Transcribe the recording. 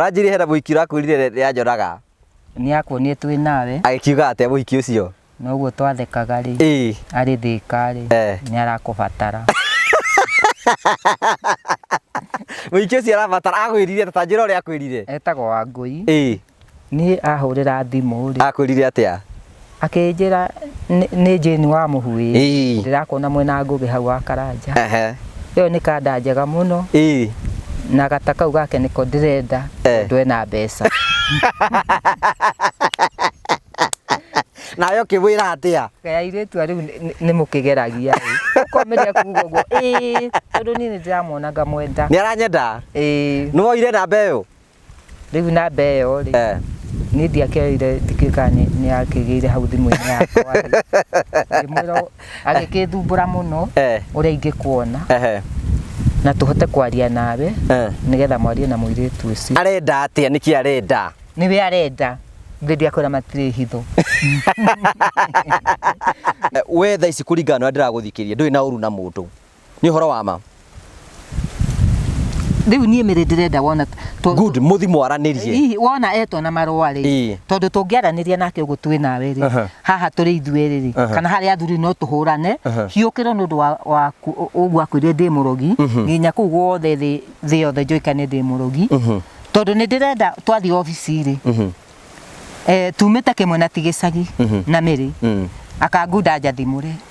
Ũranjĩrire hena mũhiki ũrakwĩrire nĩ anjoraga. Nĩ akuonire twĩ nawe. Agĩkiuga atĩa mũhiki ũcio? Noguo twathekaga rĩ. Ĩĩ. Arĩ Thĩka rĩ. Eh. Nĩ arakũbatara. Mũhiki ũcio arabatara akwĩrire atĩa? Ta njĩra ũrĩa akwĩrire. Etagwo Wangũi. Ĩĩ. Niĩ ahũrĩra thimũ rĩ. Akwĩrire atĩa? Akĩnjĩra nĩ Jane wa Mũhu ĩ. Ĩĩ. Ndĩrakuona mwĩna Ngũgĩ hau wa Karanja. Ehe. Ĩyo nĩ kanda njega mũno. Ĩĩ. Na gata kau gake nĩko ndĩrenda Eh. tondũ ena mbeca. Nawe ũkĩmwĩra atĩa? Kaĩ airĩtu a rĩu nĩ mũkĩgeragia ĩ. Ũkomĩria kuga ũguo ĩĩ tondũ niĩ nĩ ndĩramuona ngamwenda. Nĩ aranyenda? Ĩĩ. Nĩ woire namba ĩyo? Rĩu namba ĩyo rĩ, Eh. niĩ ndiakĩoire ndikĩũĩ kana nĩ yakĩgĩire hau thimũ-inĩ yakwa rĩ. Ngĩmwĩra agĩkĩthumbũra mũno Eh. ũrĩa ingĩkuona Ehe. na tũhote kwaria nawe Eh. nĩgetha mwarie na mũirĩtu ũcio. Arenda atĩa? Nĩkĩ arenda? Nĩwe arenda. Ithe ndiakwĩra matirĩ hitho. We thaa ici kũringana na ũrĩa ndĩragũthikĩrĩria ndũrĩ na ũru na mũndũ. Nĩ ũhoro wa ma. Rĩu niĩ mĩrĩ ndĩrenda wona Good, mũthi mwaranĩrie. Hihi wona etwo na marũa rĩ, Ĩĩ. tondũ tũngĩaranĩria nake ũguo twĩ nawe rĩ, Aha. haha tũrĩ ithuerĩ rĩ, Aha. kana harĩ athuri no tũhũrane, Aha. hiũkĩre nĩ ũndũ wa, wa ũguo akwĩrire ndĩ mũrogi, nginya kũu guothe thĩ, thĩ yothe njũĩkane ndĩ mũrogi, tondũ nĩ ndĩrenda twathiĩ obici rĩ, tumĩte kĩmwe na ti gĩcagi na mĩrĩ, akangunda njathimũre.